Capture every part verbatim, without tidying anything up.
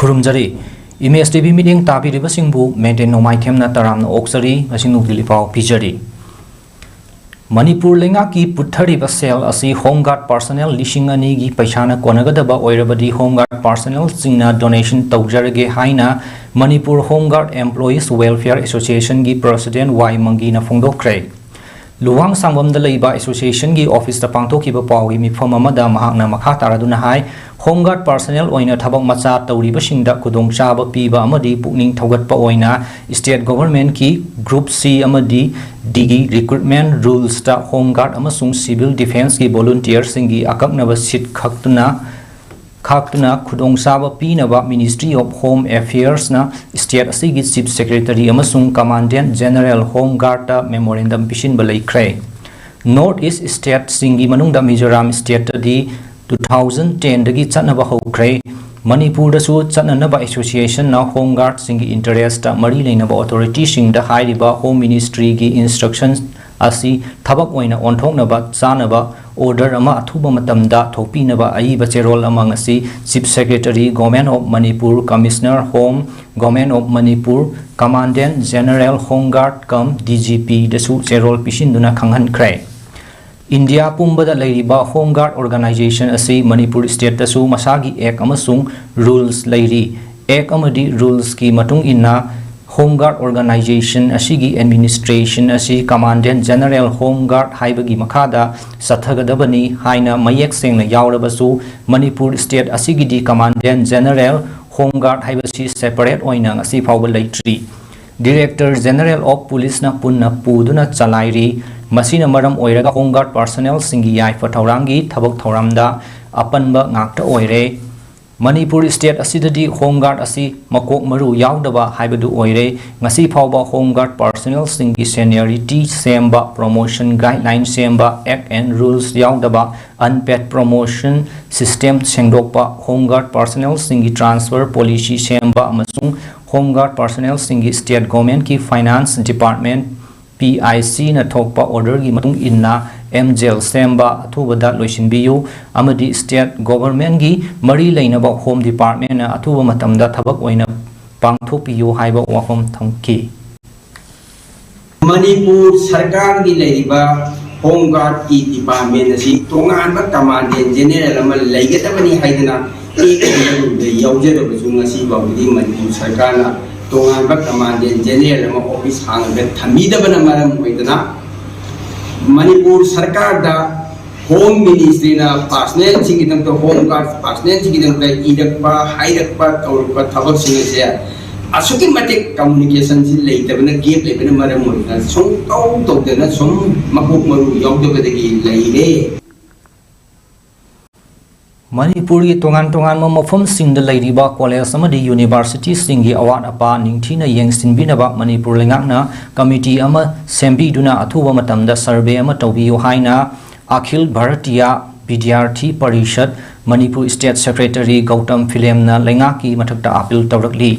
ꯈꯨꯔꯨꯝꯖꯔꯤ꯫ Image T V ꯃꯤꯠꯌꯦꯡ ꯇꯥꯕꯤꯔꯤꯕꯁꯤꯡꯕꯨ maintain ꯅꯣꯡꯃꯥꯏꯊꯦꯝꯅ ꯇꯔꯥꯝꯅ ꯑꯣꯛꯆꯔꯤ꯫ ꯉꯁꯤ ꯅꯨꯡꯊꯤꯜꯒꯤ ꯄꯥꯎ ꯄꯤꯖꯔꯤ꯫ ꯃꯅꯤꯄꯨꯔ ꯂꯩꯉꯥꯛꯀꯤ ꯄꯨꯊꯔꯤꯕ ꯁꯦꯜ ꯑꯁꯤ ꯍꯣꯝ ꯒꯥꯔꯗ ꯄꯥꯔꯁꯅꯦꯜ ꯂꯤꯁꯤꯡ ꯑꯅꯤꯒꯤ ꯄꯩꯁꯥꯅ ꯀꯣꯟꯅꯒꯗꯕ ꯑꯣꯏꯔꯕꯗꯤ ꯍꯣꯝ ꯒꯥꯔꯗ ꯄꯥꯔꯁꯅꯦꯜꯁꯤꯡꯅ ꯗꯣꯅꯦꯁꯟ ꯇꯧꯖꯔꯒꯦ ꯍꯥꯏꯅ Manipur home guard employees welfare ꯑꯦꯁꯣꯁꯤꯌꯦꯁꯟꯒꯤ ꯄ꯭ꯔꯁꯤꯗꯦꯟ ꯋꯥꯏ ꯃꯪꯒꯤꯅ ꯐꯣꯡꯗꯣꯛꯈ꯭ꯔꯦ꯫ ꯂꯨꯋꯥꯡꯁꯥꯡꯕꯝꯗ ꯂꯩꯕ ꯑꯦꯁꯣꯁꯤꯌꯦꯁꯟꯒꯤ ꯑꯣꯐꯤꯁꯇ ꯄꯥꯡꯊꯣꯛꯈꯤꯕ ꯄꯥꯎꯒꯤ ꯃꯤꯐꯝ ꯑꯃꯗ ꯃꯍꯥꯛꯅ ꯃꯈꯥ ꯇꯥꯔꯗꯨꯅ ꯍꯥꯏ, ꯍꯣꯝ ꯒꯥꯔꯗ ꯄꯥꯔꯁꯅꯦꯜ ꯑꯣꯏꯅ ꯊꯕꯛ ꯃꯆꯥ ꯇꯧꯔꯤꯕꯁꯤꯡꯗ ꯈꯨꯗꯣꯡꯆꯥꯕ ꯄꯤꯕ ꯑꯃꯗꯤ ꯄꯨꯛꯅꯤꯡ ꯊꯧꯒꯠꯄ ꯑꯣꯏꯅ ꯁ꯭ꯇꯦꯠ ꯒꯣꯚꯔꯟꯃꯦꯟꯠꯀꯤ ꯒ꯭ꯔꯨꯞ ꯁꯤ ꯑꯃꯗꯤ ꯗꯤꯒꯤ ꯔꯤꯀ꯭ꯔꯨꯠꯃꯦꯟꯠ ꯔꯨꯜꯁꯇ ꯍꯣꯝ ꯒꯥꯔꯗ ꯑꯃꯁꯨꯡ ꯁꯤꯚꯤꯜ ꯗꯤꯐꯦꯟꯁꯀꯤ ꯚꯣꯂꯨꯟꯇꯤꯌꯔꯁꯤꯡꯒꯤ ꯑꯀꯛꯅꯕ ꯁꯤꯠ ꯈꯛꯇꯅ ꯈꯥꯛꯇꯨꯅ ꯈꯨꯗꯣꯡꯆꯥꯕ ꯄꯤꯅꯕ Ministry of Home Affairsꯅ ꯁ꯭ꯇꯦꯠ ꯑꯁꯤꯒꯤ ꯆꯤꯐ ꯁꯦꯀ꯭ꯔꯦꯇꯔꯤ ꯑꯃꯁꯨꯡ ꯀꯃꯥꯟꯗꯦꯟꯠ ꯖꯦꯅꯔꯦꯜ ꯍꯣꯝ ꯒꯥꯔꯗꯇ ꯃꯦꯃꯣꯔꯦꯟꯗꯝ ꯄꯤꯁꯤꯟꯕ ꯂꯩꯈ꯭ꯔꯦ꯫ ꯅꯣꯔꯠ ꯏꯁ꯭ꯠ ꯁ꯭ꯇꯦꯠꯁꯤꯡꯒꯤ ꯃꯅꯨꯡꯗ ꯃꯤꯖꯣꯔꯥꯝ ꯁ꯭ꯇꯦꯠꯇꯗꯤ two thousand ten ꯗꯒꯤ ꯆꯠꯅꯕ ꯍꯧꯈ꯭ꯔꯦ꯫ ꯃꯅꯤꯄꯨꯔꯗꯁꯨ ꯆꯠꯅꯅꯕ ꯑꯦꯁꯣꯁꯤꯌꯦꯁꯟꯅ ꯍꯣꯝ ꯒꯥꯔꯗꯁꯤꯡꯒꯤ ꯏꯟꯇꯔꯦꯁꯇ ꯃꯔꯤ ꯂꯩꯅꯕ ꯑꯣꯊꯣꯔꯤꯇꯤꯁꯤꯡꯗ ꯍꯥꯏꯔꯤꯕ ꯍꯣꯝ ꯃꯤꯅꯤꯁꯇ꯭ꯔꯤꯒꯤ ꯏꯟꯁꯇ꯭ꯔꯛꯁꯟ ꯑꯁꯤ ꯊꯕꯛ ꯑꯣꯏꯅ ꯑꯣꯟꯊꯣꯛꯅꯕ ꯆꯥꯅꯕ ꯑꯣꯔꯗꯔ ꯑꯃ ꯑꯊꯨꯕ ꯃꯇꯝꯗ ꯊꯣꯛꯄꯤꯅꯕ ꯑꯏꯕ ꯆꯦꯔꯣꯜ ꯑꯃ ꯉꯁꯤ chief secretary, government of Manipur, commissioner home, government of Manipur, commandant general home guard cum D G ꯄꯤꯗꯁꯨ ꯆꯦꯔꯣꯜ ꯄꯤꯁꯤꯟꯗꯨꯅ ꯈꯪꯍꯟꯈ꯭ꯔꯦ꯫ ꯏꯟꯗꯤꯌꯥ ꯄꯨꯝꯕꯗ ꯂꯩꯔꯤꯕ ꯍꯣꯝ ꯒꯥꯔꯗ ꯑꯣꯔꯒꯅꯥꯏꯖꯦꯁꯟ ꯑꯁꯤ ꯃꯅꯤꯄꯨꯔ ꯁ꯭ꯇꯦꯠꯇꯁꯨ ꯃꯁꯥꯒꯤ ꯑꯦꯛ ꯑꯃꯁꯨꯡ ꯔꯨꯜꯁ ꯂꯩꯔꯤ꯫ ꯑꯦꯛ ꯑꯃꯗꯤ ꯔꯨꯜꯁꯀꯤ ꯃꯇꯨꯡ ꯏꯟꯅ ꯍꯣꯝ ꯒꯥꯔꯗ ꯑꯣꯔꯒꯅꯥꯏꯖꯦꯁꯟ ꯑꯁꯤꯒꯤ ꯑꯦꯗꯃꯤꯅꯤꯁꯇ꯭ꯔꯦꯁꯟ ꯑꯁꯤ ꯀꯃꯥꯟꯗꯦꯟꯠ ꯖꯦꯅꯔꯦꯜ ꯍꯣꯝ ꯒꯥꯔꯗ ꯍꯥꯏꯕꯒꯤ ꯃꯈꯥꯗ ꯆꯠꯊꯒꯗꯕꯅꯤ ꯍꯥꯏꯅ ꯃꯌꯦꯛ ꯁꯦꯡꯅ ꯌꯥꯎꯔꯕꯁꯨ, ꯃꯅꯤꯄꯨꯔ ꯁ꯭ꯇꯦꯠ ꯑꯁꯤꯒꯤꯗꯤ ꯀꯃꯥꯟꯗꯦꯟꯠ ꯖꯦꯅꯔꯦꯜ ꯍꯣꯝ ꯒꯥꯔꯗ ꯍꯥꯏꯕꯁꯤ ꯁꯦꯄꯔꯦꯠ ꯑꯣꯏꯅ ꯉꯁꯤ ꯐꯥꯎꯕ ꯂꯩꯇ꯭ꯔꯤ꯫ ꯗꯤꯔꯦꯛꯇꯔ ꯖꯦꯅꯔꯦꯜ ꯑꯣꯐ ꯄꯨꯂꯤꯁꯅ ꯄꯨꯟꯅ ꯄꯨꯗꯨꯅ ꯆꯂꯥꯏꯔꯤ꯫ ꯃꯁꯤꯅ ꯃꯔꯝ ꯑꯣꯏꯔꯒ ꯍꯣꯝ ꯒꯥꯔꯗ ꯄꯥꯔꯁꯅꯦꯜꯁꯤꯡꯒꯤ ꯌꯥꯏꯐ ꯊꯧꯔꯥꯡꯒꯤ ꯊꯕꯛ ꯊꯧꯔꯝꯗ ꯑꯄꯟꯕ ꯉꯥꯛꯇ ꯑꯣꯏꯔꯦ꯫ ꯃꯅꯤꯄꯨꯔ ꯁ꯭ꯇꯦꯠ ꯑꯁꯤꯗꯗꯤ ꯍꯣꯝ ꯒꯥꯔꯗ ꯑꯁꯤ ꯃꯀꯣꯛ ꯃꯔꯨ ꯌꯥꯎꯗꯕ ꯍꯥꯏꯕꯗꯨ ꯑꯣꯏꯔꯦ꯫ ꯉꯁꯤ ꯐꯥꯎꯕ ꯍꯣꯝ ꯒꯥꯔꯗ ꯄꯥꯔꯁꯅꯦꯜꯁꯤꯡꯒꯤ ꯁꯦꯅꯤꯌꯔꯤꯇꯤ ꯁꯦꯝꯕ, ꯄ꯭ꯔꯣꯃꯣꯁꯟ ꯒꯥꯏꯗꯂꯥꯏꯟ ꯁꯦꯝꯕ, ꯑꯦꯛ ꯑꯦꯟ ꯔꯨꯜꯁ ꯌꯥꯎꯗꯕ, ꯑꯟꯄꯦꯗ ꯄ꯭ꯔꯣꯃꯣꯁꯟ ꯁꯤꯁꯇꯦꯝ ꯁꯦꯡꯗꯣꯛꯄ, ꯍꯣꯝ ꯒꯥꯔꯗ ꯄꯥꯔꯁꯅꯦꯜꯁꯤꯡꯒꯤ ꯇ꯭ꯔꯥꯟꯁꯐꯔ ꯄꯣꯂꯤꯁꯤ ꯁꯦꯝꯕ ꯑꯃꯁꯨꯡ ꯍꯣꯝ ꯒꯥꯔꯗ ꯄꯥꯔꯁꯅꯦꯜꯁꯤꯡꯒꯤ ꯁ꯭ꯇꯦꯠ ꯒꯣꯚꯔꯟꯃꯦꯟꯠꯀꯤ ꯐꯥꯏꯅꯥꯟꯁ ꯗꯤꯄꯥꯔꯠꯃꯦꯟꯠ, ꯄꯤ ꯑꯥꯏ ꯁꯤꯅ ꯊꯣꯛꯄ ꯑꯣꯔꯗꯔꯒꯤ ꯃꯇꯨꯡ ꯏꯟꯅ ꯑꯦꯝ ꯖꯦꯜ ꯁꯦꯝꯕ ꯑꯊꯨꯕꯗ ꯂꯣꯏꯁꯤꯟꯕꯤꯌꯨ ꯑꯃꯗꯤ state government ꯀꯤ ꯃꯔꯤ ꯂꯩꯅꯕ Home Department ꯅ ꯑꯊꯨꯕ ꯃꯇꯝꯗ ꯊꯕꯛ ꯑꯣꯏꯅ ꯄꯥꯡꯊꯣꯛꯄꯤꯌꯨ ꯍꯥꯏꯕ ꯋꯥꯐꯝ ꯊꯝꯈꯤ꯫ ꯃꯅꯤꯄꯨꯔ ꯁꯔꯀꯥꯔꯒꯤ ꯂꯩꯔꯤꯕ Home Guard ꯀꯤ department ꯑꯁꯤ ꯇꯣꯉꯥꯟꯕ Commandant General ꯑꯃ ꯂꯩꯒꯗꯕꯅꯤ ꯍꯥꯏꯗꯅ Act ꯑꯃꯔꯣꯝꯗ ꯌꯥꯎꯖꯔꯕꯁꯨ, ꯉꯁꯤ ꯐꯥꯎꯕꯗꯤ ꯃꯅꯤꯄꯨꯔ ꯁꯔꯀꯥꯔꯅ ꯇꯣꯉꯥꯟꯕ Commandant General ꯑꯃ office ꯍꯥꯡꯉꯒ ꯊꯝꯕꯤꯗꯕꯅ ꯃꯔꯝ ꯑꯣꯏꯗꯅ, ꯃꯅꯤꯄꯨꯔ ꯁꯔꯀꯥꯔꯗ Home Ministry ꯅ personnel ꯁꯤꯡꯒꯤꯗꯃꯛꯇ, Home Guard personnel ꯁꯤꯡꯒꯤꯗꯃꯛꯇ ꯏꯔꯛꯄ, ꯍꯥꯏꯔꯛꯄ, ꯇꯧꯔꯛꯄ ꯊꯕꯛꯁꯤꯡ ꯑꯁꯦ ꯑꯁꯨꯛꯀꯤ ꯃꯇꯤꯛ communication ꯁꯤ ꯂꯩꯇꯕꯅ, gap ꯂꯩꯕꯅ ꯃꯔꯝ ꯑꯣꯏꯗꯅ ꯁꯨꯡꯇꯧ ꯇꯧꯗꯅ ꯁꯨꯝ ꯃꯀꯣꯛ ꯃꯔꯨ ꯌꯥꯎꯗꯕꯗꯒꯤ ꯂꯩꯔꯦ꯫ ꯃꯅꯤꯄꯨꯔꯒꯤ ꯇꯣꯉꯥꯟ ꯇꯣꯉꯥꯟꯕ ꯃꯐꯝꯁꯤꯡꯗ ꯂꯩꯔꯤꯕ college ꯑꯃꯗꯤ university ꯁꯤꯡꯒꯤ ꯑꯋꯥꯠ ꯑꯄꯥ ꯅꯤꯡꯊꯤꯅ ꯌꯦꯡꯁꯤꯟꯕꯤꯅꯕ ꯃꯅꯤꯄꯨꯔ ꯂꯩꯉꯥꯛꯅ committee ꯑꯃ ꯁꯦꯝꯕꯤꯗꯨꯅ ꯑꯊꯨꯕ ꯃꯇꯝꯗ survey ꯑꯃ ꯇꯧꯕꯤꯌꯨ ꯍꯥꯏꯅ ꯑꯈꯤꯜ ꯚꯥꯔꯇꯤꯌꯥ ꯕꯤꯗ꯭ꯌꯥꯔꯊꯤ ꯄꯔꯤꯁꯠ ꯃꯅꯤꯄꯨꯔ state secretary ꯒꯧꯇꯝ ꯐꯤꯂꯦꯝꯅ ꯂꯩꯉꯥꯛꯀꯤ ꯃꯊꯛꯇ appeal ꯇꯧꯔꯛꯂꯤ꯫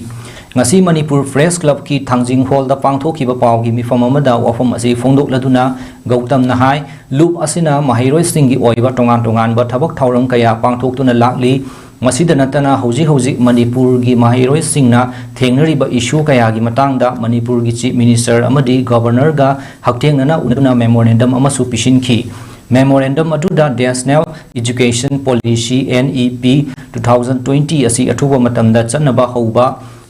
ꯉꯁꯤ ꯃꯅꯤꯄꯨꯔ Press Club ꯀꯤ ꯊꯥꯡꯖꯤꯡ hall ꯗ ꯄꯥꯡꯊꯣꯛꯈꯤꯕ ꯄꯥꯎꯒꯤ ꯃꯤꯐꯝ ꯑꯃꯗ ꯋꯥꯐꯝ ꯑꯁꯤ ꯐꯣꯡꯗꯣꯛꯂꯗꯨꯅ ꯒꯧꯇꯝꯅ ꯍꯥꯏ, ꯂꯨꯞ ꯑꯁꯤꯅ ꯃꯍꯩꯔꯣꯏꯁꯤꯡꯒꯤ ꯑꯣꯏꯕ ꯇꯣꯉꯥꯟ ꯇꯣꯉꯥꯟꯕ ꯊꯕꯛ ꯊꯧꯔꯝ ꯀꯌꯥ ꯄꯥꯡꯊꯣꯛꯇꯨꯅ ꯂꯥꯛꯂꯤ꯫ ꯃꯁꯤꯗ ꯅꯠꯇꯅ ꯍꯧꯖꯤꯛ ꯍꯧꯖꯤꯛ ꯃꯅꯤꯄꯨꯔꯒꯤ ꯃꯍꯩꯔꯣꯏꯁꯤꯡꯅ ꯊꯦꯡꯅꯔꯤꯕ issue ꯀꯌꯥꯒꯤ ꯃꯇꯥꯡꯗ ꯃꯅꯤꯄꯨꯔꯒꯤ Chief Minister ꯑꯃꯗꯤ Governor ꯒ ꯍꯛꯊꯦꯡꯅꯅ ꯎꯅꯗꯨꯅ memorandum ꯑꯃꯁꯨ ꯄꯤꯁꯤꯟꯈꯤ꯫ Memorandum ꯑꯗꯨꯗ National Education Policy, N E P, two thousand twenty ꯑꯁꯤ ꯑꯊꯨꯕ ꯃꯇꯝꯗ ꯆꯠꯅꯕ ꯍꯧꯕ,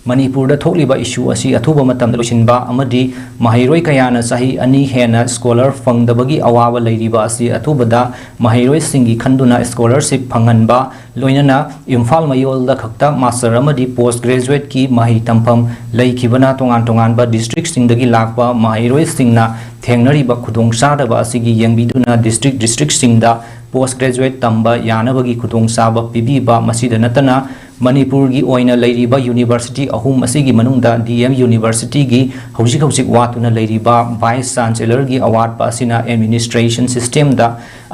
ꯃꯅꯤꯄꯨꯔꯗ ꯊꯣꯛꯂꯤꯕ issue ꯑꯁꯤ ꯑꯊꯨꯕ ꯃꯇꯝꯗ ꯂꯣꯏꯁꯤꯟꯕ ꯑꯃꯗꯤ ꯃꯍꯩꯔꯣꯏ ꯀꯌꯥꯅ ꯆꯍꯤ ꯑꯅꯤ ꯍꯦꯟꯅ scholar ꯐꯪꯗꯕꯒꯤ ꯑꯋꯥꯕ ꯂꯩꯔꯤꯕ ꯑꯁꯤ ꯑꯊꯨꯕꯗ ꯃꯍꯩꯔꯣꯏꯁꯤꯡꯒꯤ ꯈꯟꯗꯨꯅ scholarship ꯐꯪꯍꯟꯕ, ꯂꯣꯏꯅꯅ ꯏꯝꯐꯥꯜ ꯃꯌꯣꯜꯗ ꯈꯛꯇ master ꯑꯃꯗꯤ post graduate ꯀꯤ ꯃꯍꯩ ꯇꯝꯐꯝ ꯂꯩꯈꯤꯕꯅ ꯇꯣꯉꯥꯟ ꯇꯣꯉꯥꯟꯕ district ꯁꯤꯡꯗꯒꯤ ꯂꯥꯛꯄ ꯃꯍꯩꯔꯣꯏꯁꯤꯡꯅ ꯊꯦꯡꯅꯔꯤꯕ ꯈꯨꯗꯣꯡꯆꯥꯗꯕ ꯑꯁꯤꯒꯤ ꯌꯦꯡꯕꯤꯗꯨꯅ district district ꯁꯤꯡꯗ post graduate ꯇꯝꯕ ꯌꯥꯅꯕꯒꯤ ꯈꯨꯗꯣꯡꯆꯥꯕ ꯄꯤꯕꯤꯕ, ꯃꯁꯤꯗ ꯅꯠꯇꯅ ꯃꯅꯤꯄꯨꯔꯒꯤ ꯑꯣꯏꯅ ꯂꯩꯔꯤꯕ university ꯑꯍꯨꯝ ꯑꯁꯤꯒꯤ ꯃꯅꯨꯡꯗ D M Universityꯒꯤ ꯍꯧꯖꯤꯛ ꯍꯧꯖꯤꯛ ꯋꯥꯠꯇꯨꯅ ꯂꯩꯔꯤꯕ Vice Chancellorꯒꯤ ꯑꯋꯥꯠꯄ ꯑꯁꯤꯅ administration systemꯗ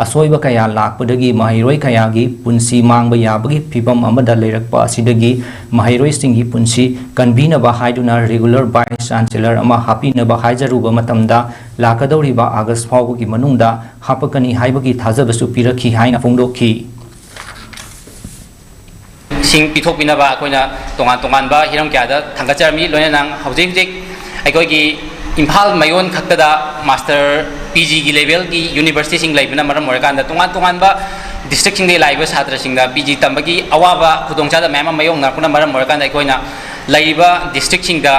ꯑꯁꯣꯏꯕ ꯀꯌꯥ ꯂꯥꯛꯄꯗꯒꯤ ꯃꯍꯩꯔꯣꯏ ꯀꯌꯥꯒꯤ ꯄꯨꯟꯁꯤ ꯃꯥꯡꯕ ꯌꯥꯕꯒꯤ ꯐꯤꯚꯝ ꯑꯃꯗ ꯂꯩꯔꯛꯄ ꯑꯁꯤꯗꯒꯤ ꯃꯍꯩꯔꯣꯏꯁꯤꯡꯒꯤ ꯄꯨꯟꯁꯤ ꯀꯟꯕꯤꯅꯕ ꯍꯥꯏꯗꯨꯅ regular Vice Chancellor ꯑꯃ ꯍꯥꯞꯄꯤꯅꯕ ꯍꯥꯏꯖꯔꯨꯕ ꯃꯇꯝꯗ ꯂꯥꯛꯀꯗꯧꯔꯤꯕ August ꯐꯥꯎꯕꯒꯤ ꯃꯅꯨꯡꯗ ꯍꯥꯞꯄꯛꯀꯅꯤ ꯍꯥꯏꯕꯒꯤ ꯊꯥꯖꯕꯁꯨ ꯄꯤꯔꯛꯈꯤ ꯍꯥꯏꯅ ꯐꯣꯡꯗꯣꯛꯈꯤ꯫ ꯁꯤꯡ ꯄꯤꯊꯣꯛꯄꯤꯅꯕ ꯑꯩꯈꯣꯏꯅ ꯇꯣꯉꯥꯟ ꯇꯣꯉꯥꯟꯕ ꯍꯤꯔꯝ ꯀꯌꯥꯗ ꯊꯥꯡꯒꯠꯆꯔꯝꯃꯤ꯫ ꯂꯣꯏꯅꯅ ꯍꯧꯖꯤꯛ ꯍꯧꯖꯤꯛ ꯑꯩꯈꯣꯏꯒꯤ ꯏꯝꯐꯥꯜ ꯃꯌꯣꯟ ꯈꯛꯇꯗ master P Gꯒꯤ levelꯒꯤ universityꯁꯤꯡ ꯂꯩꯕꯅ ꯃꯔꯝ ꯑꯣꯏꯔꯀꯥꯟꯗ ꯇꯣꯉꯥꯟ ꯇꯣꯉꯥꯟꯕ districtꯁꯤꯡꯗꯒꯤ ꯂꯥꯛꯏꯕ ꯁꯥꯇ꯭ꯔꯁꯤꯡꯗ P G ꯇꯝꯕꯒꯤ ꯑꯋꯥꯕ ꯈꯨꯗꯣꯡꯆꯥꯗꯕ ꯃꯌꯥꯝ ꯑꯃ ꯃꯥꯌꯣꯛꯅꯔꯛꯄꯅ ꯃꯔꯝ ꯑꯣꯏꯔꯀꯥꯟꯗ ꯑꯩꯈꯣꯏꯅ ꯂꯩꯔꯤꯕ districtꯁꯤꯡꯗ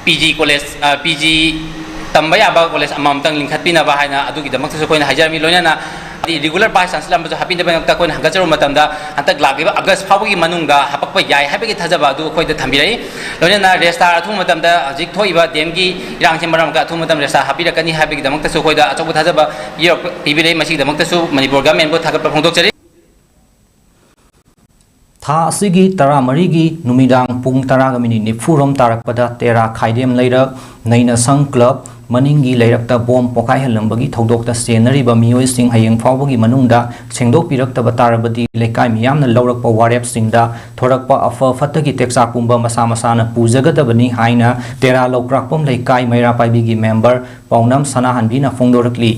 P G college, ꯑ, P G ꯇꯝꯕ ꯌꯥꯕ college ꯑꯃꯃꯝꯇꯪ ꯂꯤꯡꯈꯠꯄꯤꯅꯕ ꯍꯥꯏꯅ ꯑꯗꯨꯒꯤꯗꯃꯛꯇꯁꯨ ꯑꯩꯈꯣꯏꯅ ꯍꯥꯏꯖꯔꯝꯃꯤ꯫ ꯂꯣꯏꯅꯅ ꯍꯥꯏꯗꯤ regular Vice Chancellor ꯑꯃꯁꯨ ꯍꯥꯞꯄꯤꯅꯕꯒꯤꯗꯃꯛꯇ ꯑꯩꯈꯣꯏꯅ ꯍꯪꯒꯠꯆꯔꯨꯕ ꯃꯇꯝꯗ ꯍꯟꯗꯛ ꯂꯥꯛꯂꯤꯕ August ꯐꯥꯎꯕꯒꯤ ꯃꯅꯨꯡꯗ ꯍꯥꯄꯛꯄ ꯌꯥꯏ ꯍꯥꯏꯕꯒꯤ ꯊꯥꯖꯕ ꯑꯗꯨ ꯑꯩꯈꯣꯏꯗ ꯊꯝꯕꯤꯔꯛꯏ꯫ ꯂꯣꯏꯅꯅ registrar ꯑꯊꯨꯕ ꯃꯇꯝꯗ ꯍꯧꯖꯤꯛ ꯊꯣꯛꯏꯕ D Mꯒꯤ ꯏꯔꯥꯡꯁꯤꯅ ꯃꯔꯝ ꯑꯣꯏꯔꯒ ꯑꯊꯨꯕ ꯃꯇꯝꯗ registrar ꯍꯥꯞꯄꯤꯔꯛꯀꯅꯤ ꯍꯥꯏꯕꯒꯤꯗꯃꯛꯇꯁꯨ ꯑꯩꯈꯣꯏꯗ ꯑꯆꯧꯕ ꯊꯥꯖꯕ ꯄꯤꯔꯛ-, ꯄꯤꯕꯤꯔꯛꯏ꯫ ꯃꯁꯤꯒꯤꯗꯃꯛꯇꯁꯨ ꯃꯅꯤꯄꯨꯔ governmentꯕꯨ ꯊꯥꯒꯠꯄ ꯐꯣꯡꯗꯣꯛꯆꯔꯤ꯫ ꯊꯥ ꯑꯁꯤꯒꯤ ꯇꯔꯥꯃꯔꯤꯒꯤ ꯅꯨꯃꯤꯗꯥꯡ ꯄꯨꯡ ꯇꯔꯥꯒ minute ꯅꯤꯐꯨꯔꯣꯝ ꯇꯥꯔꯛꯄꯗ ꯇꯦꯔꯥ ꯈꯥꯏꯗꯦꯝ ꯂꯩꯔꯛ ꯅꯩꯅꯁꯪ club ꯃꯅꯤꯡꯒꯤ ꯂꯩꯔꯛꯇ bomb ꯄꯣꯈꯥꯏꯍꯜꯂꯝꯕꯒꯤ ꯊꯧꯗꯣꯛꯇ ꯆꯦꯟꯅꯔꯤꯕ ꯃꯤꯑꯣꯏꯁꯤꯡ ꯍꯌꯦꯡ ꯐꯥꯎꯕꯒꯤ ꯃꯅꯨꯡꯗ ꯁꯦꯡꯗꯣꯛꯄꯤꯔꯛꯇꯕ ꯇꯥꯔꯕꯗꯤ ꯂꯩꯀꯥꯏ ꯃꯤꯌꯥꯝꯅ ꯂꯧꯔꯛꯄ ꯋꯥꯔꯦꯞꯁꯤꯡꯗ ꯊꯣꯔꯛꯄ ꯑꯐ ꯐꯠꯇꯒꯤ ꯇꯦꯛꯆꯥꯛ ꯄꯨꯝꯕ ꯃꯁꯥ ꯃꯁꯥꯅ ꯄꯨꯖꯒꯗꯕꯅꯤ ꯍꯥꯏꯅ ꯇꯦꯔꯥ ꯂꯧꯀ꯭ꯔꯥꯛꯄꯝ ꯂꯩꯀꯥꯏ ꯃꯩꯔꯥ ꯄꯥꯏꯕꯤꯒꯤ member ꯄꯥꯎꯅꯝ ꯁꯅꯥꯍꯟꯕꯤꯅ ꯐꯣꯡꯗꯣꯔꯛꯂꯤ꯫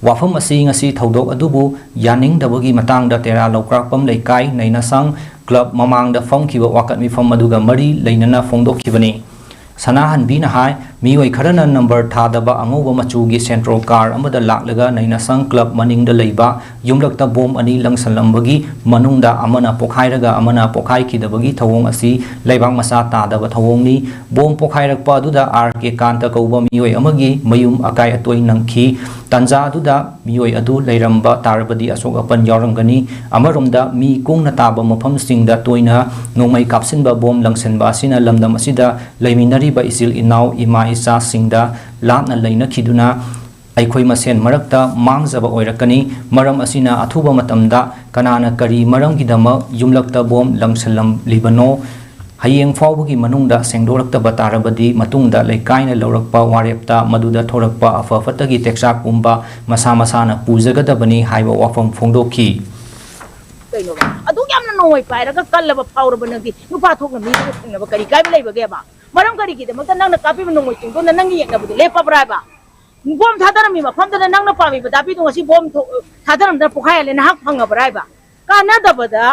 ꯋꯥꯐꯝ ꯑꯁꯤ ꯉꯁꯤ ꯊꯧꯗꯣꯛ ꯑꯗꯨꯕꯨ ꯌꯥꯅꯤꯡꯗꯕꯒꯤ ꯃꯇꯥꯡꯗ ꯇꯦꯔꯥ ꯂꯧꯀ꯭ꯔꯥꯛꯄꯝ ꯂꯩꯀꯥꯏ ꯅꯩꯅꯁꯪ club ꯃꯃꯥꯡꯗ ꯐꯝꯈꯤꯕ ꯋꯥꯀꯠ ꯃꯤꯐꯝ ꯑꯗꯨꯒ ꯃꯔꯤ ꯂꯩꯅꯅ ꯐꯣꯡꯗꯣꯛꯈꯤꯕꯅꯤ꯫ ꯁꯅꯥꯍꯟꯕꯤꯅ ꯍꯥꯏ, ꯃꯤꯑꯣꯏ ꯈꯔꯅ number ꯊꯥꯗꯕ ꯑꯉꯧꯕ ꯃꯆꯨꯒꯤ Santro car ꯑꯃꯗ ꯂꯥꯛꯂꯒ ꯅꯩꯅꯁꯪ club ꯃꯅꯤꯡꯗ ꯂꯩꯕ ꯌꯨꯝꯂꯛꯇ bomb ꯑꯅꯤ ꯂꯪꯁꯜꯂꯝꯕꯒꯤ ꯃꯅꯨꯡꯗ ꯑꯃꯅ ꯄꯣꯈꯥꯏꯔꯒ ꯑꯃꯅ ꯄꯣꯈꯥꯏꯈꯤꯗꯕꯒꯤ ꯊꯧꯑꯣꯡ ꯑꯁꯤ ꯂꯩꯕꯥꯛ ꯃꯆꯥ ꯇꯥꯗꯕ ꯊꯧꯑꯣꯡꯅꯤ꯫ Bomb ꯄꯣꯈꯥꯏꯔꯛꯄ ꯑꯗꯨꯗ R K ꯀꯥꯟꯇ ꯀꯧꯕ ꯃꯤꯑꯣꯏ ꯑꯃꯒꯤ ꯃꯌꯨꯝ ꯑꯀꯥꯏ ꯑꯇꯣꯏ ꯅꯪꯈꯤ꯫ ꯇꯥꯟꯖꯥ ꯑꯗꯨꯗ ꯃꯤꯑꯣꯏ ꯑꯗꯨ ꯂꯩꯔꯝꯕ ꯇꯥꯔꯕꯗꯤ ꯑꯁꯣꯛ ꯑꯄꯟ ꯌꯥꯎꯔꯝꯒꯅꯤ꯫ ꯑꯃꯔꯣꯝꯗ ꯃꯤ ꯀꯨꯡꯅ ꯇꯥꯕ ꯃꯐꯝꯁꯤꯡꯗ ꯇꯣꯏꯅ ꯅꯣꯡꯃꯩ ꯀꯥꯞꯁꯤꯟꯕ bomb ꯂꯪꯁꯤꯟꯕ ꯑꯁꯤꯅ ꯂꯝꯗꯝ ꯑꯁꯤꯗ ꯂꯩꯃꯤꯟꯅꯔꯤꯕ ꯏꯆꯤꯜ ꯏꯅꯥꯎ, ꯏꯃꯥ ꯏꯆꯥꯁꯤꯡꯗ ꯂꯥꯞꯅ ꯂꯩꯅꯈꯤꯗꯨꯅ ꯑꯩꯈꯣꯏ ꯃꯁꯦꯟ ꯃꯔꯛꯇ ꯃꯥꯡꯖꯕ ꯑꯣꯏꯔꯛꯀꯅꯤ꯫ ꯃꯔꯝ ꯑꯁꯤꯅ ꯑꯊꯨꯕ ꯃꯇꯝꯗ ꯀꯅꯥꯅ ꯀꯔꯤ ꯃꯔꯝꯒꯤꯗꯃꯛ ꯌꯨꯝꯂꯛꯇ ꯕꯣꯝ ꯂꯪꯁꯤꯜꯂꯝꯂꯤꯕꯅꯣ, ꯍꯌꯦꯡ ꯐꯥꯎꯕꯒꯤ ꯃꯅꯨꯡꯗ ꯁꯦꯡꯗꯣꯛꯂꯛꯇꯕ ꯇꯥꯔꯕꯗꯤ ꯃꯇꯨꯡꯗ ꯂꯩꯀꯥꯏꯅ ꯂꯧꯔꯛꯄ ꯋꯥꯔꯦꯞꯇ ꯃꯗꯨꯗ ꯊꯣꯔꯛꯄ ꯑꯐ ꯐꯠꯇꯒꯤ ꯇꯦꯛꯆꯥꯛ ꯄꯨꯝꯕ ꯃꯁꯥ ꯃꯁꯥꯅ ꯄꯨꯖꯒꯗꯕꯅꯤ ꯍꯥꯏꯕ ꯋꯥꯐꯝ ꯐꯣꯡꯗꯣꯛꯈꯤ꯫ ꯀꯩꯅꯣꯕ? ꯑꯗꯨꯛ ꯌꯥꯝꯅ ꯅꯣꯡꯃꯩ ꯄꯥꯏꯔꯒ ꯀꯜꯂꯕ ꯐꯥꯎꯔꯕ ꯅꯪꯗꯤ ꯅꯨꯄꯥ ꯊꯣꯛꯅ ꯃꯤꯗꯨꯒ ꯊꯦꯡꯅꯕ ꯀꯔꯤ ꯀꯥꯏꯕ ꯂꯩꯕꯒꯦꯕ? ꯃꯔꯝ ꯀꯔꯤꯒꯤꯗꯃꯛꯇ ꯅꯪꯅ ꯀꯥꯞꯄꯤꯕ ꯅꯣꯡꯃꯩ ꯆꯤꯡꯗꯣꯟꯗ ꯅꯪꯒꯤ ꯌꯦꯛꯅꯕꯗꯨ ꯂꯦꯞꯄꯕ꯭ꯔꯥ ꯍꯥꯏꯕ? ꯕꯣꯝ ꯊꯥꯗꯔꯝꯃꯤ ꯃꯐꯝꯗꯨꯗ ꯅꯪꯅ ꯄꯥꯝꯃꯤꯕ ꯗꯥꯕꯤꯗꯣ ꯉꯁꯤ ꯕꯣꯝ ꯊꯣ-, ꯊꯥꯗꯔꯝꯗꯅ ꯄꯣꯈꯥꯏꯍꯜꯂꯦ, ꯅꯍꯥꯛ ꯐꯪꯉꯕ꯭ꯔꯥ ꯍꯥꯏꯕ? ꯀꯥꯟꯅꯗꯕꯗ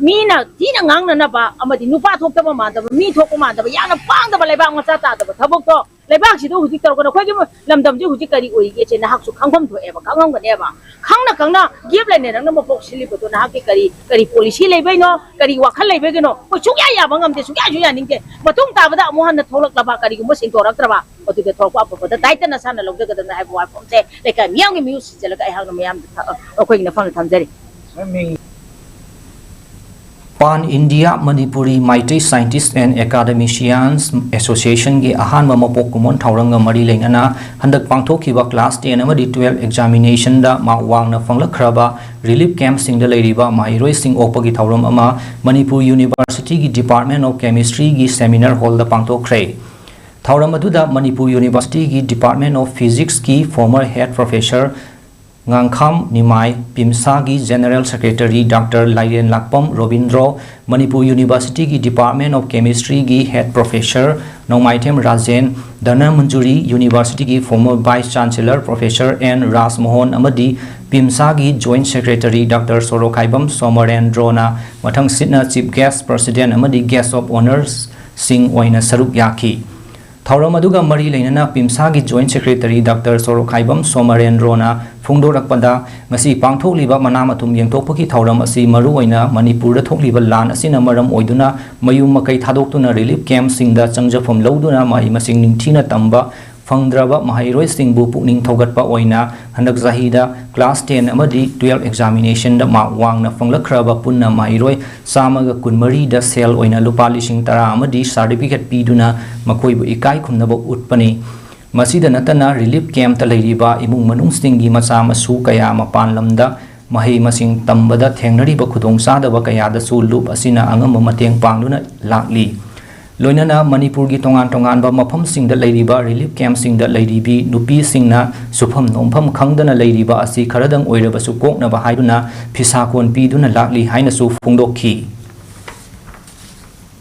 ꯃꯤꯅ ꯊꯤꯅ ꯉꯥꯡꯅꯅꯕ ꯑꯃꯗꯤ ꯅꯨꯄꯥ ꯊꯣꯛꯇꯕ ꯃꯥꯟꯗꯕ, ꯃꯤ ꯊꯣꯛꯄ ꯃꯥꯟꯗꯕ, ꯌꯥꯝꯅ ꯄꯥꯡꯗꯕ ꯂꯩꯕꯥꯛ ꯃꯆꯥ ꯇꯥꯗꯕ ꯊꯕꯛꯇꯣ ꯂꯩꯕꯥꯛꯁꯤꯗ ꯍꯧꯖꯤꯛ ꯇꯧꯔꯒꯅ ꯑꯩꯈꯣꯏꯒꯤ ꯂꯝꯗꯝꯁꯤ ꯍꯧꯖꯤꯛ ꯀꯔꯤ ꯑꯣꯏꯔꯤꯒꯦꯁꯦ ꯅꯍꯥꯛꯁꯨ ꯈꯪꯐꯝ ꯊꯣꯛꯑꯦꯕ, ꯈꯪꯉꯝꯒꯅꯦꯕ꯫ ꯈꯪꯅ ꯈꯪꯅ ꯒꯦꯞ ꯂꯩꯅ ꯅꯪꯅ ꯃꯀꯣꯛ ꯁꯤꯜꯂꯤꯕꯗꯣ ꯅꯍꯥꯛꯀꯤ ꯀꯔꯤ, ꯀꯔꯤ ꯄꯣꯂꯤꯁꯤ ꯂꯩꯕꯩꯅꯣ, ꯀꯔꯤ ꯋꯥꯈꯜ ꯂꯩꯕꯒꯤꯅꯣ? ꯑꯩꯈꯣꯏ ꯁꯨꯡꯌꯥ ꯌꯥꯕ ꯉꯝꯗꯦ, ꯁꯨꯡꯌꯥꯁꯨ ꯌꯥꯅꯤꯡꯗꯦ꯫ ꯃꯇꯨꯡ ꯇꯥꯕꯗ ꯑꯃꯨꯛ ꯍꯟꯅ ꯊꯣꯛꯂꯛꯂꯕ ꯀꯔꯤꯒꯨꯝꯕ ꯁꯦꯡꯗꯣꯔꯛꯇ꯭ꯔꯕ, ꯃꯗꯨꯗ ꯊꯣꯛꯂꯛꯄ ꯑꯐꯕꯗ ꯗꯥꯏꯇ ꯅꯁꯥꯅ ꯂꯧꯖꯒꯗꯕꯅꯤ ꯍꯥꯏꯕ ꯋꯥꯐꯝꯁꯦ ꯂꯩꯀꯥꯏ ꯃꯤꯌꯥꯝꯒꯤ ꯃꯤꯍꯨꯠ ꯁꯤꯟꯖꯜꯂꯒ ꯑꯩꯍꯥꯛꯅ ꯃꯌꯥꯝꯗ ꯊ-, ꯑꯩꯈꯣꯏꯒꯤ ꯅꯐꯝꯗ ꯊꯝꯖꯔꯤ꯫ Pan India Manipuri Meitei Scientists and Academicians Association ꯒꯤ ꯑꯍꯥꯟꯕ ꯃꯄꯣꯛ ꯀꯨꯝꯑꯣꯟ ꯊꯧꯔꯝꯒ ꯃꯔꯤ ꯂꯩꯅꯅ ꯍꯟꯗꯛ ꯄꯥꯡꯊꯣꯛꯈꯤꯕ class ten ꯑꯃꯗꯤ twelve examination ꯗ ꯃꯥꯔꯛ ꯋꯥꯡꯅ ꯐꯪꯂꯛꯈ꯭ꯔꯕ relief camp ꯁꯤꯡꯗ ꯂꯩꯔꯤꯕ ꯃꯍꯩꯔꯣꯏꯁꯤꯡ ꯑꯣꯛꯄꯒꯤ ꯊꯧꯔꯝ ꯑꯃ ꯃꯅꯤꯄꯨꯔ University ꯒꯤ Department of Chemistry ꯒꯤ seminar hall ꯗ ꯄꯥꯡꯊꯣꯛꯈ꯭ꯔꯦ꯫ ꯊꯧꯔꯝ ꯑꯗꯨꯗ ꯃꯅꯤꯄꯨꯔ University ꯒꯤ Department of Physics ꯀꯤ former head professor Ngangkham Nimai, ꯄꯤꯝꯁꯥꯒꯤ General Secretary Doctor Lairenlakpam Robindro, Manipur University ꯒꯤ Department of Chemistry ꯒꯤ head professor Nongmaithem Rajen, Dhanamanjuri University ꯒꯤ former vice chancellor professor N Rajmohan ꯑꯃꯗꯤ ꯄꯤꯝꯁꯥꯒꯤ Joint Secretary Doctor ꯁꯣꯔꯣꯈꯥꯏꯕꯝ ꯁꯣꯃꯔꯦꯟꯗ꯭ꯔꯣꯅ ꯃꯊꯪꯁꯤꯠꯅ chief guest, president ꯑꯃꯗꯤ guest of honours ꯁꯤꯡ ꯑꯣꯏꯅ ꯁꯔꯨꯛ ꯌꯥꯈꯤ꯫ ꯊꯧꯔꯝ ꯑꯗꯨꯒ ꯃꯔꯤ ꯂꯩꯅꯅ ꯄꯤꯝꯁꯥꯒꯤ Joint Secretary Doctor ꯁꯣꯔꯣꯈꯥꯏꯕꯝ ꯁꯣꯃꯔꯦꯟꯗ꯭ꯔꯣꯅ ꯐꯣꯡꯗꯣꯔꯛꯄꯗ, ꯉꯁꯤ ꯄꯥꯡꯊꯣꯛꯂꯤꯕ ꯃꯅꯥ ꯃꯊꯨꯝ ꯌꯦꯡꯊꯣꯛꯄꯒꯤ ꯊꯧꯔꯝ ꯑꯁꯤ ꯃꯔꯨꯑꯣꯏꯅ ꯃꯅꯤꯄꯨꯔꯗ ꯊꯣꯛꯂꯤꯕ ꯂꯥꯟ ꯑꯁꯤꯅ ꯃꯔꯝ ꯑꯣꯏꯗꯨꯅ ꯃꯌꯨꯝ ꯃꯀꯩ ꯊꯥꯗꯣꯛꯇꯨꯅ relief camp ꯁꯤꯡꯗ ꯆꯪꯖꯐꯝ ꯂꯧꯗꯨꯅ ꯃꯍꯩ ꯃꯁꯤꯡ ꯅꯤꯡꯊꯤꯅ ꯇꯝꯕ ꯐꯪꯗ꯭ꯔꯕ ꯃꯍꯩꯔꯣꯏꯁꯤꯡꯕꯨ ꯄꯨꯛꯅꯤꯡ ꯊꯧꯒꯠꯄ ꯑꯣꯏꯅ ꯍꯟꯗꯛ ꯆꯍꯤꯗ class ten ꯑꯃꯗꯤ twelve examination ꯗ ꯃꯥꯔꯛ ꯋꯥꯡꯅ ꯐꯪꯂꯛꯈ꯭ꯔꯕ ꯄꯨꯟꯅ ꯃꯍꯩꯔꯣꯏ ꯆꯥꯝꯃꯒ ꯀꯨꯟꯃꯔꯤꯗ ꯁꯦꯜ ꯑꯣꯏꯅ ꯂꯨꯄꯥ ꯂꯤꯁꯤꯡ ꯇꯔꯥ ꯑꯃꯗꯤ certificate ꯄꯤꯗꯨꯅ ꯃꯈꯣꯏꯕꯨ ꯏꯀꯥꯏ ꯈꯨꯝꯅꯕ ꯎꯠꯄꯅꯤ꯫ ꯃꯁꯤꯗ ꯅꯠꯇꯅ relief camp ꯇ ꯂꯩꯔꯤꯕ ꯏꯃꯨꯡ ꯃꯅꯨꯡꯁꯤꯡꯒꯤ ꯃꯆꯥ ꯃꯁꯨ ꯀꯌꯥ ꯃꯄꯥꯟ ꯂꯝꯗ ꯃꯍꯩ ꯃꯁꯤꯡ ꯇꯝꯕꯗ ꯊꯦꯡꯅꯔꯤꯕ ꯈꯨꯗꯣꯡꯆꯥꯗꯕ ꯀꯌꯥꯗꯁꯨ ꯂꯨꯞ ꯑꯁꯤꯅ ꯑꯉꯝꯕ ꯃꯇꯦꯡ ꯄꯥꯡꯗꯨꯅ ꯂꯥꯛꯂꯤ꯫ ꯂꯣꯏꯅꯅ ꯃꯅꯤꯄꯨꯔꯒꯤ ꯇꯣꯉꯥꯟ ꯇꯣꯉꯥꯟꯕ ꯃꯐꯝꯁꯤꯡꯗ ꯂꯩꯔꯤꯕ relief camp ꯁꯤꯡꯗ ꯂꯩꯔꯤꯕꯤ ꯅꯨꯄꯤꯁꯤꯡꯅ ꯁꯨꯐꯝ ꯅꯣꯝꯐꯝ ꯈꯪꯗꯅ ꯂꯩꯔꯤꯕ ꯑꯁꯤ ꯈꯔꯗꯪ ꯑꯣꯏꯔꯕꯁꯨ ꯀꯣꯛꯅꯕ ꯍꯥꯏꯗꯨꯅ ꯐꯤꯁꯥ ꯀꯣꯟ ꯄꯤꯗꯨꯅ ꯂꯥꯛꯂꯤ ꯍꯥꯏꯅꯁꯨ ꯐꯣꯡꯗꯣꯛꯈꯤ꯫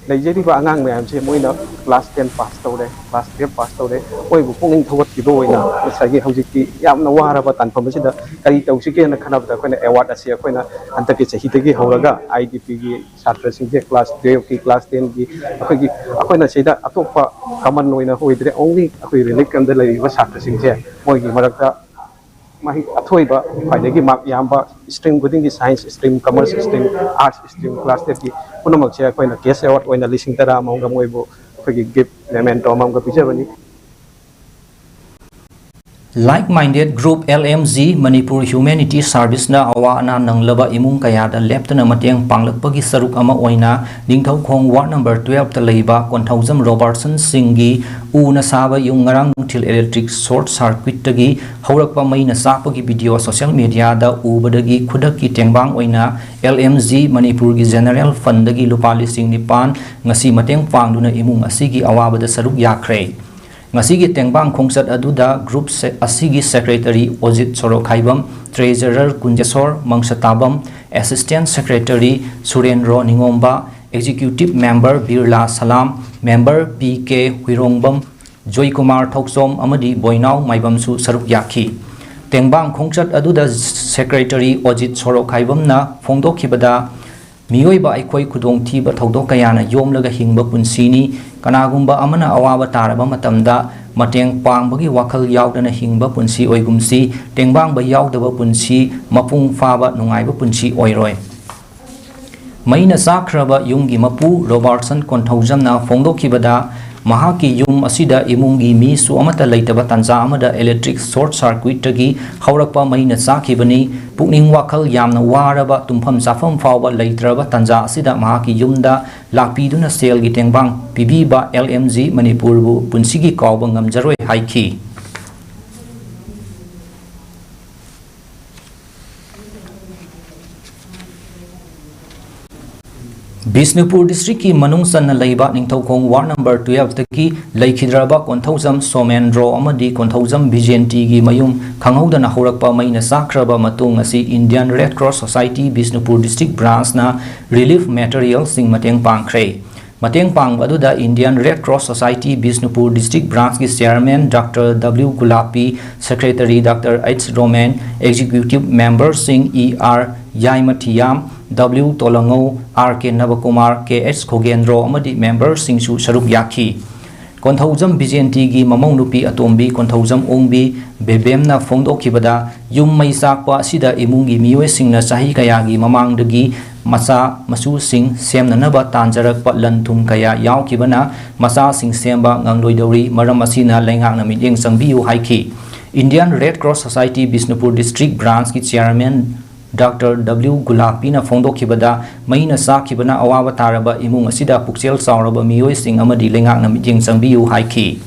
ꯂꯩꯖꯔꯤꯕ ꯑꯉꯥꯡ ꯃꯌꯥꯝꯁꯦ ꯃꯣꯏꯅ class ten pass ꯇꯧꯔꯦ, class twelve pass ꯇꯧꯔꯦ, ꯃꯣꯏꯕꯨ ꯄꯨꯛꯅꯤꯡ ꯊꯧꯒꯠꯄꯤꯕ ꯑꯣꯏꯅ ꯉꯁꯥꯏꯒꯤ ꯍꯧꯖꯤꯛꯇꯤ ꯌꯥꯝꯅ ꯋꯥꯔꯕ ꯇꯥꯟꯐꯝ ꯑꯁꯤꯗ ꯀꯔꯤ ꯇꯧꯁꯤꯒꯦꯅ ꯈꯟꯅꯕꯗ ꯑꯩꯈꯣꯏꯅ award ꯑꯁꯤ ꯑꯩꯈꯣꯏꯅ ꯍꯟꯗꯛꯀꯤ ꯆꯍꯤꯗꯒꯤ ꯍꯧꯔꯒ I D P ꯒꯤ ꯁꯥꯇ꯭ꯔꯁꯤꯡꯁꯦ class twelve ꯀꯤ class ten ꯒꯤ ꯑꯩꯈꯣꯏꯒꯤ ꯑꯩꯈꯣꯏꯅ ꯁꯤꯗ ꯑꯇꯣꯞꯄ common ꯑꯣꯏꯅ ꯑꯣꯏꯗ꯭ꯔꯦ, only ꯑꯩꯈꯣꯏ relief camp ꯇ ꯂꯩꯔꯤꯕ ꯁꯥꯇ꯭ꯔꯁꯤꯡꯁꯦ ꯃꯣꯏꯒꯤ ꯃꯔꯛꯇ ꯃꯍꯩ ꯑꯊꯣꯏꯕ ꯈ꯭ꯋꯥꯏꯗꯒꯤ mark ꯌꯥꯝꯕ stream ꯈꯨꯗꯤꯡꯒꯤ science stream, commerce stream, arts stream, class twelve ꯀꯤ ꯄꯨꯝꯅꯃꯛꯁꯦ ꯑꯩꯈꯣꯏꯅ cash award ꯑꯣꯏꯅ ꯂꯤꯁꯤꯡ ꯇꯔꯥ ꯑꯃꯃꯝꯒ ꯃꯣꯏꯕꯨ ꯑꯩꯈꯣꯏꯒꯤ gift memento ꯑꯃꯃꯝꯒ ꯄꯤꯖꯕꯅꯤ꯫ Like Minded Group L M G Manipur Humanity Service ꯅ ꯑꯋꯥ ꯑꯅꯥ ꯅꯪꯂꯕ ꯏꯃꯨꯡ ꯀꯌꯥꯗ ꯂꯦꯞꯇꯅ ꯃꯇꯦꯡ ꯄꯥꯡꯂꯛꯄꯒꯤ ꯁꯔꯨꯛ ꯑꯃ ꯑꯣꯏꯅ ꯅꯤꯡꯊꯧꯈꯣꯡ ward number twelve ꯇ ꯂꯩꯕ ꯀꯣꯟꯊꯧꯖꯝ ꯔꯣꯕꯥꯔꯠꯁꯟ ꯁꯤꯡꯒꯤ ꯎꯅ ꯁꯥꯕ ꯌꯨꯝ ꯉꯔꯥꯡ ꯅꯨꯡꯊꯤꯜ electric short circuit ꯇꯒꯤ ꯍꯧꯔꯛꯄ ꯃꯩꯅ ꯆꯥꯛꯄꯒꯤ video social media ꯗ ꯎꯕꯗꯒꯤ ꯈꯨꯗꯛꯀꯤ ꯇꯦꯡꯕꯥꯡ ꯑꯣꯏꯅ L M G ꯃꯅꯤꯄꯨꯔꯒꯤ general fund ꯗꯒꯤ ꯂꯨꯄꯥ ꯂꯤꯁꯤꯡ ꯅꯤꯄꯥꯟ ꯉꯁꯤ ꯃꯇꯦꯡ ꯄꯥꯡꯗꯨꯅ ꯏꯃꯨꯡ ꯑꯁꯤꯒꯤ ꯑꯋꯥꯕꯗ ꯁꯔꯨꯛ ꯌꯥꯈ꯭ꯔꯦ꯫ ꯉꯁꯤꯒꯤ ꯇꯦꯡꯕꯥꯡ ꯈꯣꯡꯆꯠ ꯑꯗꯨꯗ group ꯑꯁꯤꯒꯤ secretary ꯑꯣꯖꯤꯠ ꯁꯣꯔꯣꯈꯥꯏꯕꯝ, treasurer ꯀꯨꯟꯖꯦꯁꯣꯔ ꯃꯪꯁꯇꯥꯕꯝ, assistant secretary ꯁꯨꯔꯦꯟꯗ꯭ꯔꯣ ꯅꯤꯉꯣꯝꯕ, executive member Birla ꯁꯂꯥꯝ, member P K ꯍꯨꯏꯔꯣꯡꯕꯝ, Joykumar Thouchom ꯑꯃꯗꯤ ꯕꯣꯏꯅꯥꯎ ꯃꯥꯏꯕꯝꯁꯨ ꯁꯔꯨꯛ ꯌꯥꯈꯤ꯫ ꯇꯦꯡꯕꯥꯡ ꯈꯣꯡꯆꯠ ꯑꯗꯨꯗ secretary ꯑꯣꯖꯤꯠ ꯁꯣꯔꯣꯈꯥꯏꯕꯝꯅ ꯐꯣꯡꯗꯣꯛꯈꯤꯕꯗ, ꯃꯤꯑꯣꯏꯕ ꯑꯩꯈꯣꯏ ꯈꯨꯗꯣꯡꯊꯤꯕ ꯊꯧꯗꯣꯛ ꯀꯌꯥꯅ ꯌꯣꯝꯂꯒ ꯍꯤꯡꯕ ꯄꯨꯟꯁꯤꯅꯤ꯫ ꯀꯅꯥꯒꯨꯝꯕ ꯑꯃꯅ ꯑꯋꯥꯕ ꯇꯥꯔꯕ ꯃꯇꯝꯗ ꯃꯇꯦꯡ ꯄꯥꯡꯕꯒꯤ ꯋꯥꯈꯜ ꯌꯥꯎꯗꯅ ꯍꯤꯡꯕ ꯄꯨꯟꯁꯤ ꯑꯣꯏꯒꯨꯝꯁꯤ꯫ ꯇꯦꯡꯕꯥꯡꯕ ꯌꯥꯎꯗꯕ ꯄꯨꯟꯁꯤ ꯃꯄꯨꯡ ꯐꯥꯕ ꯅꯨꯡꯉꯥꯏꯕ ꯄꯨꯟꯁꯤ ꯑꯣꯏꯔꯣꯏ꯫ ꯃꯩꯅ ꯆꯥꯛꯈ꯭ꯔꯕ ꯌꯨꯝꯒꯤ ꯃꯄꯨ ꯔꯣꯕꯥꯔꯠꯁꯟ ꯀꯣꯟꯊꯧꯖꯝꯅ ꯐꯣꯡꯗꯣꯛꯈꯤꯕꯗ, ꯃꯍꯥꯛꯀꯤ ꯌꯨꯝ ꯑꯁꯤꯗ ꯏꯃꯨꯡꯒꯤ ꯃꯤꯁꯨ ꯑꯃꯠꯇ ꯂꯩꯇꯕ ꯇꯥꯟꯖꯥ ꯑꯃꯗ electric short circuitꯇꯒꯤ ꯍꯧꯔꯛꯄ ꯃꯩꯅ ꯆꯥꯛꯈꯤꯕꯅꯤ꯫ ꯄꯨꯛꯅꯤꯡ ꯋꯥꯈꯜ ꯌꯥꯝꯅ ꯋꯥꯔꯕ, ꯇꯨꯝꯐꯝ ꯆꯥꯐꯝ ꯐꯥꯎꯕ ꯂꯩꯇ꯭ꯔꯕ ꯇꯥꯟꯖꯥ ꯑꯁꯤꯗ ꯃꯍꯥꯛꯀꯤ ꯌꯨꯝꯗ ꯂꯥꯛꯄꯤꯗꯨꯅ ꯁꯦꯜꯒꯤ ꯇꯦꯡꯕꯥꯡ ꯄꯤꯕꯤꯕ L M G ꯃꯅꯤꯄꯨꯔꯕꯨ ꯄꯨꯟꯁꯤꯒꯤ ꯀꯥꯎꯕ ꯉꯝꯖꯔꯣꯏ ꯍꯥꯏꯈꯤ꯫ ꯕꯤꯁꯅꯨꯄꯨꯔ districtꯀꯤ ꯃꯅꯨꯡ ꯆꯟꯅ ꯂꯩꯕ ꯅꯤꯡꯊꯧꯈꯣꯡ ward number twelveꯇꯒꯤ ꯂꯩꯈꯤꯗ꯭ꯔꯕ ꯀꯣꯟꯊꯧꯖꯝ ꯁꯣꯃꯦꯟꯗ꯭ꯔꯣ ꯑꯃꯗꯤ ꯀꯣꯟꯊꯧꯖꯝ ꯕꯤꯖꯦꯟꯇꯤꯒꯤ ꯃꯌꯨꯝ ꯈꯪꯍꯧꯗꯅ ꯍꯧꯔꯛꯄ ꯃꯩꯅ ꯆꯥꯛꯈ꯭ꯔꯕ ꯃꯇꯨꯡ ꯑꯁꯤ Indian Red Cross Society Bishnupur district branchꯅ relief materialꯁꯤꯡ ꯃꯇꯦꯡ ꯄꯥꯡꯈ꯭ꯔꯦ꯫ ꯃꯇꯦꯡ ꯄꯥꯡꯕ ꯑꯗꯨꯗ Indian Red Cross Society Bishnupur district branchꯀꯤ chairman Doctor W ꯒꯨꯂꯥꯄꯤ, secretary Doctor H Roman, executive memberꯁꯤꯡ E R ꯌꯥꯏꯃꯊꯤꯌꯥꯝ, W ꯇꯣꯂꯉꯧ, R K ꯅꯕꯀꯨꯃꯥꯔ, K H ꯈꯣꯒꯦꯟꯗ꯭ꯔꯣ ꯑꯃꯗꯤ memberꯁꯤꯡꯁꯨ ꯁꯔꯨꯛ ꯌꯥꯈꯤ꯫ ꯀꯣꯟꯊꯧꯖꯝ ꯕꯤꯖꯦꯟꯇꯤꯒꯤ ꯃꯃꯧ ꯅꯨꯄꯤ ꯑꯇꯣꯝꯕꯤ ꯀꯣꯟꯊꯧꯖꯝ ꯑꯣꯡꯕꯤ ꯕꯦꯕꯦꯝꯅ ꯐꯣꯡꯗꯣꯛꯈꯤꯕꯗ, ꯌꯨꯝ ꯃꯩ ꯆꯥꯛꯄ ꯑꯁꯤꯗ ꯏꯃꯨꯡꯒꯤ ꯃꯤꯑꯣꯏꯁꯤꯡꯅ ꯆꯍꯤ ꯀꯌꯥꯒꯤ ꯃꯃꯥꯡꯗꯒꯤ ꯃꯆꯥ ꯃꯁꯨꯁꯤꯡ ꯁꯦꯝꯅꯅꯕ ꯇꯥꯟꯖꯔꯛꯄ ꯂꯟ ꯊꯨꯝ ꯀꯌꯥ ꯌꯥꯎꯈꯤꯕꯅ ꯃꯆꯥꯁꯤꯡ ꯁꯦꯝꯕ ꯉꯝꯂꯣꯏꯗꯧꯔꯤ꯫ ꯃꯔꯝ ꯑꯁꯤꯅ ꯂꯩꯉꯥꯛꯅ ꯃꯤꯠꯌꯦꯡ ꯆꯪꯕꯤꯌꯨ ꯍꯥꯏꯈꯤ꯫ Indian Red Cross Society Bishnupur district branchꯀꯤ chairman Doctor W ꯒꯨꯂꯥꯄꯤꯅ ꯐꯣꯡꯗꯣꯛꯈꯤꯕꯗ, ꯃꯩꯅ ꯆꯥꯛꯈꯤꯕꯅ ꯑꯋꯥꯕ ꯇꯥꯔꯕ ꯏꯃꯨꯡ ꯑꯁꯤꯗ ꯄꯨꯛꯆꯦꯜ ꯆꯥꯎꯔꯕ ꯃꯤꯑꯣꯏꯁꯤꯡ ꯑꯃꯗꯤ ꯂꯩꯉꯥꯛꯅ ꯃꯤꯠꯌꯦꯡ ꯆꯪꯕꯤꯌꯨ ꯍꯥꯏꯈꯤ꯫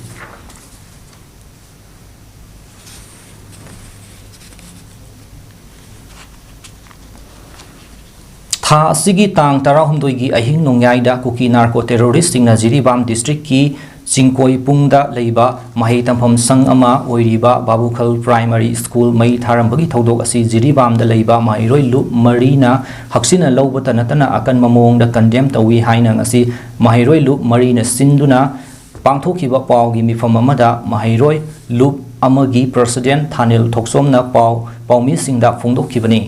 ꯊꯥ ꯑꯁꯤꯒꯤ ꯇꯥꯡ ꯇꯔꯥꯍꯨꯝꯗꯣꯏꯒꯤ ꯑꯍꯤꯡ ꯅꯣꯡꯌꯥꯏꯗ ꯀꯨꯀꯤ narco terroristꯁꯤꯡꯅ ꯖꯤꯔꯤꯕꯥꯝ districtꯀꯤ ꯆꯤꯡꯀꯣꯏꯄꯨꯡꯗ ꯂꯩꯕ ꯃꯍꯩ ꯇꯝꯐꯝ ꯁꯪ ꯑꯃ ꯑꯣꯏꯔꯤꯕ ꯕꯥꯕꯨꯈꯜ Primary School ꯃꯩ ꯊꯥꯔꯝꯕꯒꯤ ꯊꯧꯗꯣꯛ ꯑꯁꯤ ꯖꯤꯔꯤꯕꯥꯝꯗ ꯂꯩꯕ ꯃꯍꯩꯔꯣꯏ ꯂꯨꯞ ꯃꯔꯤꯅ ꯍꯛꯁꯤꯟꯅ ꯂꯧꯕꯇ ꯅꯠꯇꯅ ꯑꯀꯟꯕ ꯃꯑꯣꯡꯗ condemn ꯇꯧꯏ ꯍꯥꯏꯅ ꯉꯁꯤ ꯃꯍꯩꯔꯣꯏ ꯂꯨꯞ ꯃꯔꯤꯅ ꯁꯤꯟꯗꯨꯅ ꯄꯥꯡꯊꯣꯛꯈꯤꯕ ꯄꯥꯎꯒꯤ ꯃꯤꯐꯝ ꯑꯃꯗ ꯃꯍꯩꯔꯣꯏ ꯂꯨꯞ ꯑꯃꯒꯤ president ꯊꯥꯅꯤꯜ ꯊꯣꯛꯆꯣꯝꯅ ꯄꯥꯎ ꯄꯥꯎꯃꯤꯁꯤꯡꯗ ꯐꯣꯡꯗꯣꯛꯈꯤꯕꯅꯤ꯫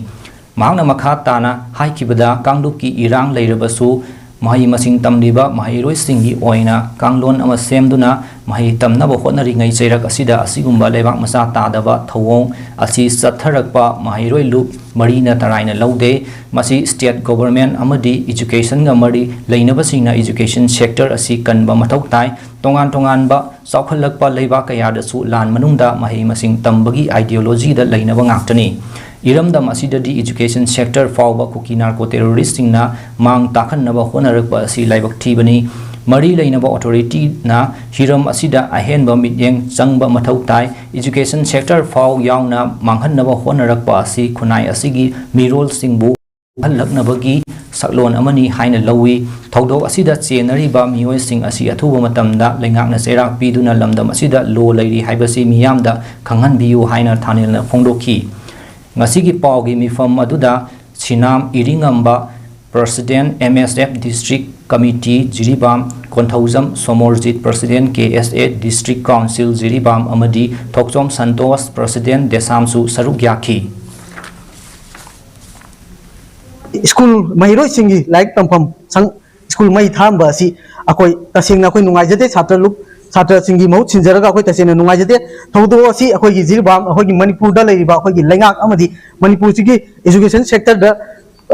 ꯃꯍꯥꯛꯅ ꯃꯈꯥ ꯇꯥꯅ ꯍꯥꯏꯈꯤꯕꯗ, ꯀꯥꯡꯂꯨꯞꯀꯤ ꯏꯔꯥꯡ ꯂꯩꯔꯕꯁꯨ ꯃꯍꯩ ꯃꯁꯤꯡ ꯇꯝꯂꯤꯕ ꯃꯍꯩꯔꯣꯏꯁꯤꯡꯒꯤ ꯑꯣꯏꯅ ꯀꯥꯡꯂꯣꯟ ꯑꯃ ꯁꯦꯝꯗꯨꯅ ꯃꯍꯩ ꯇꯝꯅꯕ ꯍꯣꯠꯅꯔꯤꯉꯩ ꯆꯩꯔꯛ ꯑꯁꯤꯗ ꯑꯁꯤꯒꯨꯝꯕ ꯂꯩꯕꯥꯛ ꯃꯆꯥ ꯇꯥꯗꯕ ꯊꯧꯑꯣꯡ ꯑꯁꯤ ꯆꯠꯊꯔꯛꯄ ꯃꯍꯩꯔꯣꯏ ꯂꯨꯞ ꯃꯔꯤꯅ ꯇꯔꯥꯏꯅ ꯂꯧꯗꯦ꯫ ꯃꯁꯤ state government ꯑꯃꯗꯤ educationꯒ ꯃꯔꯤ ꯂꯩꯅꯕꯁꯤꯡꯅ education sector ꯑꯁꯤ ꯀꯟꯕ ꯃꯊꯧ ꯇꯥꯏ꯫ ꯇꯣꯉꯥꯟ ꯇꯣꯉꯥꯟꯕ ꯆꯥꯎꯈꯠꯂꯛꯄ ꯂꯩꯕꯥꯛ ꯀꯌꯥꯗꯁꯨ ꯂꯥꯟ ꯃꯅꯨꯡꯗ ꯃꯍꯩ ꯃꯁꯤꯡ ꯇꯝꯕꯒꯤ ideologyꯗ ꯂꯩꯅꯕ ꯉꯥꯛꯇꯅꯤ꯫ ꯏꯔꯝꯗꯝ ꯑꯁꯤꯗꯗꯤ education sector ꯐꯥꯎꯕ ꯀꯨꯀꯤ narco terroristꯁꯤꯡꯅ ꯃꯥꯡ ꯇꯥꯛꯍꯟꯅꯕ ꯍꯣꯠꯅꯔꯛꯄ ꯑꯁꯤ ꯂꯥꯏꯕꯛ ꯊꯤꯕꯅꯤ꯫ ꯃꯔꯤ ꯂꯩꯅꯕ authorityꯅ ꯍꯤꯔꯝ ꯑꯁꯤꯗ ꯑꯍꯦꯟꯕ ꯃꯤꯠꯌꯦꯡ ꯆꯪꯕ ꯃꯊꯧ ꯇꯥꯏ꯫ Education sector ꯐꯥꯎ ꯌꯥꯎꯅ ꯃꯥꯡꯍꯟꯅꯕ ꯍꯣꯠꯅꯔꯛꯄ ꯑꯁꯤ ꯈꯨꯟꯅꯥꯏ ꯑꯁꯤꯒꯤ ꯃꯤꯔꯣꯜꯁꯤꯡꯕꯨ ꯍꯜꯂꯛꯅꯕꯒꯤ ꯁꯛꯂꯣꯟ ꯑꯃꯅꯤ ꯍꯥꯏꯅ ꯂꯧꯏ꯫ ꯊꯧꯗꯣꯛ ꯑꯁꯤꯗ ꯆꯦꯟꯅꯔꯤꯕ ꯃꯤꯑꯣꯏꯁꯤꯡ ꯑꯁꯤ ꯑꯊꯨꯕ ꯃꯇꯝꯗ ꯂꯩꯉꯥꯛꯅ ꯆꯩꯔꯥꯛ ꯄꯤꯗꯨꯅ ꯂꯝꯗꯝ ꯑꯁꯤꯗ law ꯂꯩꯔꯤ ꯍꯥꯏꯕꯁꯤ ꯃꯤꯌꯥꯝꯗ ꯈꯪꯍꯟꯕꯤꯌꯨ ꯍꯥꯏꯅ ꯊꯥꯅꯦꯜꯅ ꯐꯣꯡꯗꯣꯛꯈꯤ꯫ ꯉꯁꯤꯒꯤ ꯄꯥꯎꯒꯤ ꯃꯤꯐꯝ ꯑꯗꯨꯗ ꯁꯤꯅꯥꯝ ꯏꯔꯤꯉꯝꯕ, President M S F District Committee Jiribam, Konthoujam Somorjit, President K S A District Council Jiribam, ꯑꯃꯗꯤ ꯊꯣꯛꯆꯣꯝ ꯁꯟꯇꯣꯁ, President ꯗꯦꯁꯥꯝꯁꯨ ꯁꯔꯨꯛ ꯌꯥꯈꯤ꯫ ꯁ꯭ꯀꯨꯜ ꯃꯍꯩꯔꯣꯏꯁꯤꯡꯒꯤ ꯂꯥꯏꯔꯤꯛ ꯇꯝꯐꯝ ꯁꯪ ꯁ꯭ꯀꯨꯜ ꯃꯩ ꯊꯥꯔꯝꯕ ꯑꯁꯤ ꯑꯩꯈꯣꯏ ꯇꯁꯦꯡꯅ ꯑꯩꯈꯣꯏ ꯅꯨꯡꯉꯥꯏꯖꯗꯦ꯫ ꯁꯥꯇ꯭ꯔ ꯂꯨꯞ ꯁꯥꯇ꯭ꯔꯁꯤꯡꯒꯤ ꯃꯍꯨꯠ ꯁꯤꯟꯖꯔꯒ ꯑꯩꯈꯣꯏ ꯇꯁꯦꯡꯅ ꯅꯨꯡꯉꯥꯏꯖꯗꯦ꯫ ꯊꯧꯗꯣꯛ ꯑꯁꯤ ꯑꯩꯈꯣꯏꯒꯤ ꯖꯤꯔꯤꯕꯥꯝ, ꯑꯩꯈꯣꯏꯒꯤ ꯃꯅꯤꯄꯨꯔꯗ ꯂꯩꯔꯤꯕ ꯑꯩꯈꯣꯏꯒꯤ ꯂꯩꯉꯥꯛ ꯑꯃꯗꯤ ꯃꯅꯤꯄꯨꯔꯁꯤꯒꯤ education sectorꯗ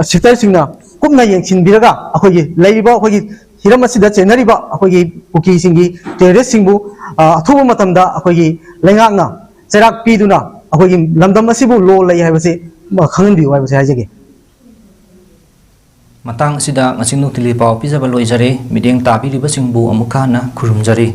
sectorꯁꯤꯡꯅ ꯀꯨꯞꯅ ꯌꯦꯡꯁꯤꯟꯕꯤꯔꯒ ꯑꯩꯈꯣꯏꯒꯤ ꯂꯩꯔꯤꯕ ꯑꯩꯈꯣꯏꯒꯤ ꯍꯤꯔꯝ ꯑꯁꯤꯗ ꯆꯦꯟꯅꯔꯤꯕ ꯑꯩꯈꯣꯏꯒꯤ ꯀꯨꯀꯤꯁꯤꯡꯒꯤ terroristꯁꯤꯡꯕꯨ ꯑ, ꯑꯊꯨꯕ ꯃꯇꯝꯗ ꯑꯩꯈꯣꯏꯒꯤ ꯂꯩꯉꯥꯛꯅ ꯆꯩꯔꯥꯛ ꯄꯤꯗꯨꯅ ꯑꯩꯈꯣꯏꯒꯤ ꯂꯝꯗꯝ ꯑꯁꯤꯕꯨ law ꯂꯩ ꯍꯥꯏꯕꯁꯤ ꯈꯪꯍꯟꯕꯤꯌꯨ ꯍꯥꯏꯕꯁꯤ ꯍꯥꯏꯖꯒꯦ꯫ ꯃꯇꯥꯡ ꯑꯁꯤꯗ ꯉꯁꯤ ꯅꯨꯡꯊꯤꯜꯒꯤ ꯄꯥꯎ ꯄꯤꯖꯕ ꯂꯣꯏꯖꯔꯦ꯫ ꯃꯤꯠꯌꯦꯡ ꯇꯥꯕꯤꯔꯤꯕꯁꯤꯡꯕꯨ ꯑꯃꯨꯛꯀ ꯍꯟꯅ ꯈꯨꯔꯨꯝꯖꯔꯤ꯫